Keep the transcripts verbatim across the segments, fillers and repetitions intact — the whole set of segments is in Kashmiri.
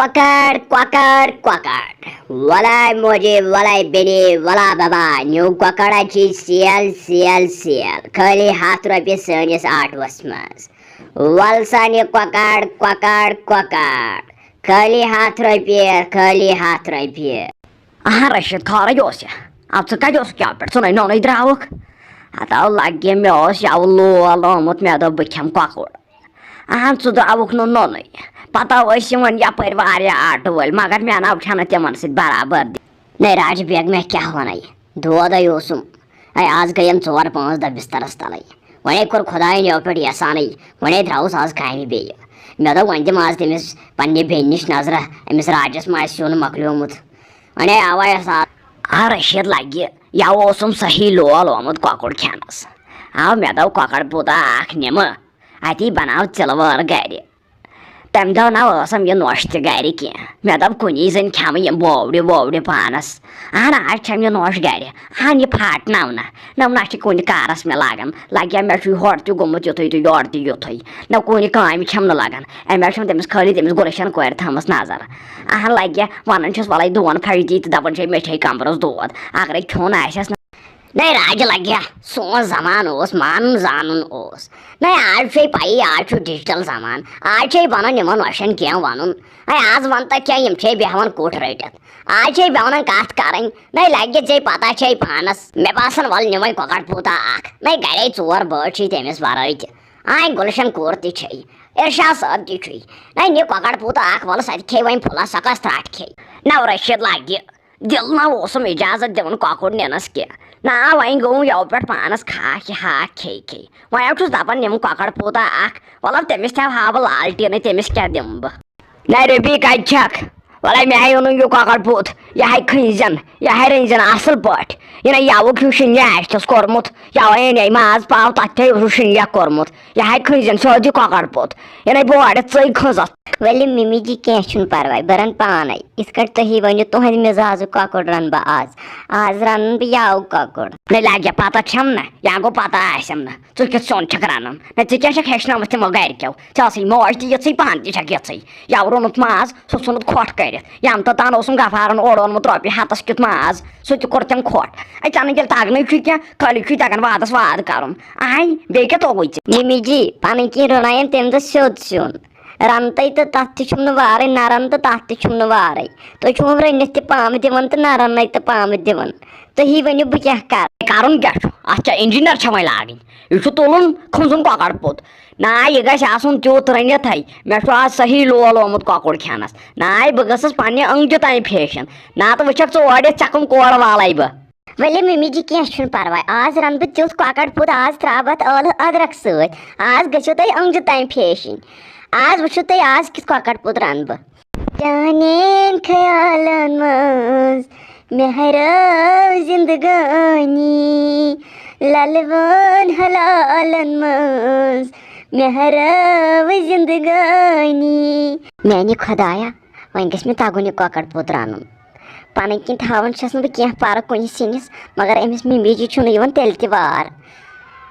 کۄکر، کۄکر، کۄکر۔ وَلے موجی، وَلے بیٚنی، وَلا بَبا، نیوٗ کۄکر اَتہِ چھِ سیل، سیل، سیل۔ خٲلی ہَتھ رۄپیہِ سٲنِس آٹوَس منٛز۔ وَل سا نہِ کۄکر، کۄکر، کۄکر۔ خٲلی ہَتھ رۄپیہِ، خٲلی ہَتھ رۄپیہِ۔ اہا رشید، خٲرٕے اوس یا؟ اَو ژٕ کَتہِ اوسُکھ یَوٕ پٮ۪ٹھ؟ ژٕ نَے نوٚنُے درٛاوُکھ۔ ہَتاو لَگہِ، مےٚ اوس یَوٕ لول آمُت، مےٚ دوٚپ بہٕ کھٮ۪مہٕ کۄکُر۔ اہن، ژٕ درٛاوُکھ نہٕ نوٚنُے۔ پتہٕ ٲسۍ یِوان یپٲرۍ واریاہ آٹہٕ وٲلۍ، مگر مےٚ ناو چھنہٕ تِمن سۭتۍ برابردی۔ نَے راجہٕ بیگ، مےٚ کیٛاہ وَنے؟ دود ہے اوسُم۔ ہے، آز گٔیم ژور پانٛژھ دۄہ بسترس تلے۔ وۄنۍ کوٚر خۄداین یَوٕ پٮ۪ٹھ احسانٕے۔ وۄنۍ درٛاوُس آز کامہِ بیٚیہِ۔ مےٚ دوٚپ، وۄنۍ دِمہٕ آز تٔمِس پننہِ بیٚنہِ نِش نظرہ، أمِس راجس ما آسہِ سیُن مۄکلیومُت۔ وۄنۍ آوے آز آ رشید لگہِ، یَوٕ اوسُم صحیح لول آمُت کۄکُر کھٮ۪نس۔ آو مےٚ دوٚپ، کۄکر پوٗتا اکھ نِمہٕ۔ اتی بناو ژِلہٕ وٲر گرِ۔ تمہِ دۄہ نہ ٲسم یہِ نۄش تہِ گرِ کینٛہہ۔ مےٚ دوٚپ، کُنی زٔنۍ کھٮ۪مہٕ یِم بووڈِ وووڈِ پانس۔ اہن، آز چھم یہِ نۄش گرِ۔ اہن، یہِ پھاٹناونہ۔ نہ، نہ چھِ کُنہِ کارس مےٚ لگان۔ لگیا مےٚ چھُ یہِ ہورٕ تہِ گوٚمُت یُتھُے تہٕ یورٕ تہِ یُتھُے۔ نہ کُنہِ کامہِ چھم نہٕ لگان۔ امہِ آیہِ چھم تٔمِس خٲلی تٔمِس گُلشن کورِ تھٲمٕژ نظر۔ اہن لگیا، ونان چھس، ولے دون پھڑِ دی تہٕ دپان چھے، مےٚ چھے کمبرس دود۔ اگرے کھیوٚن آسٮ۪س نہ۔ نَے راجہِ لگیا، سون زمان اوس، مانُن زانُن اوس۔ نَے آز چھے پَیی، آز چھُ ڈیجیٹل زمان۔ آز چھے بنان یِمن نۄشن کینٛہہ ونُن۔ نَے آز ونتا کینٛہہ، یِم چھے بیہوان کوٚٹ رٔٹِتھ۔ آز چھے بیہوان کتھ کرٕنۍ۔ نَے لگہِ ژے پتہ چھے پانس۔ مےٚ باسان، ول نِمے کۄکر پوٗتا اکھ۔ نَے گرے ژور بٲژ چھِ تٔمِس ورٲے تہِ۔ آے گُلشن کور تہِ چھے، ارشاد صٲب تہِ چھُے۔ نَے نہِ کۄکر پوٗتا اکھ، ول سۄ تہِ کھے وۄنۍ پھُلس، سۄ کۄس ترٛٹھ کھے؟ نو رشید لگہِ۔ دِل نہ اوسُم اجازت دِوان کۄکُر نِنس کینٛہہ۔ نہ، وۄنۍ گوٚو یَوٕ پٮ۪ٹھ پانس خاکھ یہِ ہاکھ کھے کھے۔ وۄنۍ چھُس دپان، نِمہٕ کۄکر پوٗتا اکھ، وَلہٕ تٔمِس تہِ ہاو ہاو بہٕ لالٹیٖنٕے، تٔمِس کیٛاہ دِمہٕ بہٕ؟ نہ ربی، کتہِ چھکھ؟ وَلے مےٚ ہاے اوٚنُن یہِ کۄکر پوٗت، یہِ ہاے کھٔنۍ زٮ۪ن، یہِ ہاے رٔنۍ زٮ۪ن اصل پٲٹھۍ۔ یہِ نہ یَوُک ہیوٗ شِنجہِ آسہِ تس کوٚرمُت، یَوَے اَنے ماز پاو، تتھ تہِ اوسُس شِنجہِ کوٚرمُت۔ یہِ ہاے کھٔنۍ زٮ۪ن سیوٚد یہِ کۄکر پوٗت، یہِ نَے بہٕ اورٕ ژٕے کھٔنزتھ۔ ؤلِو مِمی جی، کینٛہہ چھُنہٕ پرواے، بہٕ رَنہٕ پانے۔ یِتھ کٲٹھۍ تُہی ؤنِو، تُہنٛدِ مِزازُک کۄکُر رَنہٕ بہٕ آز۔ آز رَنہٕ بہٕ یَوٕ کۄکُر۔ نَے لَگہِ پَتہ چھَم نہ، یا گوٚو پَتہ آسٮ۪م نہٕ، ژٕ کیُتھ سیُن چھَکھ رَنان۔ نہ، ژےٚ کیٛاہ چھَکھ ہیٚچھنٲومٕژ تِمو گَرِکیو؟ ژےٚ ٲسٕے موج تہِ یِژھٕے، پانہٕ تہِ چھَکھ یِژھٕے۔ یَوٕ روٚنُتھ ماز، سُہ ژھُنُتھ کھۄٹھ کٔرِتھ۔ یَمہٕ تہٕ تان اوسُم غفارَن اورٕ اوٚنمُت رۄپیہِ ہَتَس کیُتھ ماز، سُہ تہِ کوٚر تٔمۍ کھۄٹھ۔ اَے ژےٚ نہٕ ییٚلہِ تَگنٕے چھُے کینٛہہ، خٲلی چھُے تَگان وادَس واد کَرُن۔ اَہَے، بیٚیہِ کیٛاہ توٚگُے ژےٚ؟ مِمی جی، پَنٕنۍ کِنۍ رَنایَن تَمہِ دۄہ سیوٚد سیُن۔ رَنتَے تہٕ تَتھ تہِ چھُم نہٕ وارَے، نہ رَنہٕ تہٕ تَتھ تہِ چھُم نہٕ وارَے۔ تُہۍ چھِو رٔنِتھ تہِ پامہٕ دِوان تہٕ نہ رَنَے تہٕ پامہٕ دِوان۔ تُہی ؤنِو، بہٕ کیٛاہ کَرٕ؟ کَرُن کیٛاہ چھُ؟ اَتھ کیٛاہ اِنجیٖنَر چھا وۄنۍ لاگٕنۍ؟ یہِ چھُ تُلُن، کھُنٛزُن کۄکَر پوٚت۔ نا، یہِ گژھِ آسُن تیُتھ رٔنِتھَے۔ مےٚ چھُ آز صحیح لول آمُت کۄکُر کھٮ۪نَس۔ نا، بہٕ گٔژھٕس پنٛنہِ أنٛگجہِ تام پھیشَن۔ نا تہٕ وٕچھَکھ ژٕ اورٕ یَتھ ژےٚ کَم کورٕ والَے بہٕ۔ ؤلِو مِمی جی، کینٛہہ چھُنہٕ پَرواے۔ آز رَنہٕ بہٕ تیُتھ کۄکَر پوٚت، آز ترٛاوٕ بہٕ اَتھ ٲلہٕ أدرَک سۭتۍ۔ آز گٔژھِو تُہۍ أنٛگجہِ تام پھیشِنۍ۔ آز وٕچھِو تُہۍ، آز کِژھ کۄکَر پوٚت رَنہٕ بہٕ۔ چانٮ۪ن خیالَن منٛز مےٚ ہرٲو زِندگٲنی، لَلوَن حلالَن منٛز مےٚ ہرٲو زِندگٲنی۔ میٛانہِ خۄدایا، وۄنۍ گژھِ مےٚ تَگُن یہِ کۄکَر پوٚت رَنُن۔ پَنٕنۍ کِنۍ تھاوان چھَس نہٕ بہٕ کینٛہہ پَرٕ کُنہِ سِنِس، مگر أمِس مِمی جی چھُنہٕ یِوان تیٚلہِ تہِ وار۔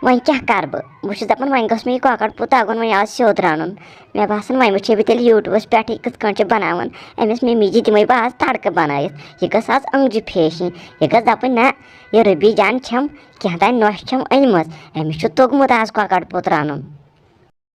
وۄنۍ کیٛاہ کَرٕ بہٕ؟ بہٕ چھُس دَپان، وۄنۍ گوٚژھ مےٚ یہِ کۄکَر پوٚت تَگُن، وۄنۍ آز سیوٚد رَنُن۔ مےٚ باسان، وۄنۍ وٕچھے بہٕ تیٚلہِ YouTubeَس پٮ۪ٹھٕے، کِتھ کٲٹھۍ چھِ بَناوان۔ أمِس مِمی جی دِمَے بہٕ آز تَڑکہٕ بَنٲیِتھ۔ یہِ گٔژھ آز أنٛگجہِ پھیشِنۍ۔ یہِ گٔژھ دَپٕنۍ، نہ، یہِ رُبی جان چھَم کینٛہہ تام نۄش چھَم أنۍمٕژ۔ أمِس چھُ توٚگمُت آز کۄکَر پوٚت رَنُن۔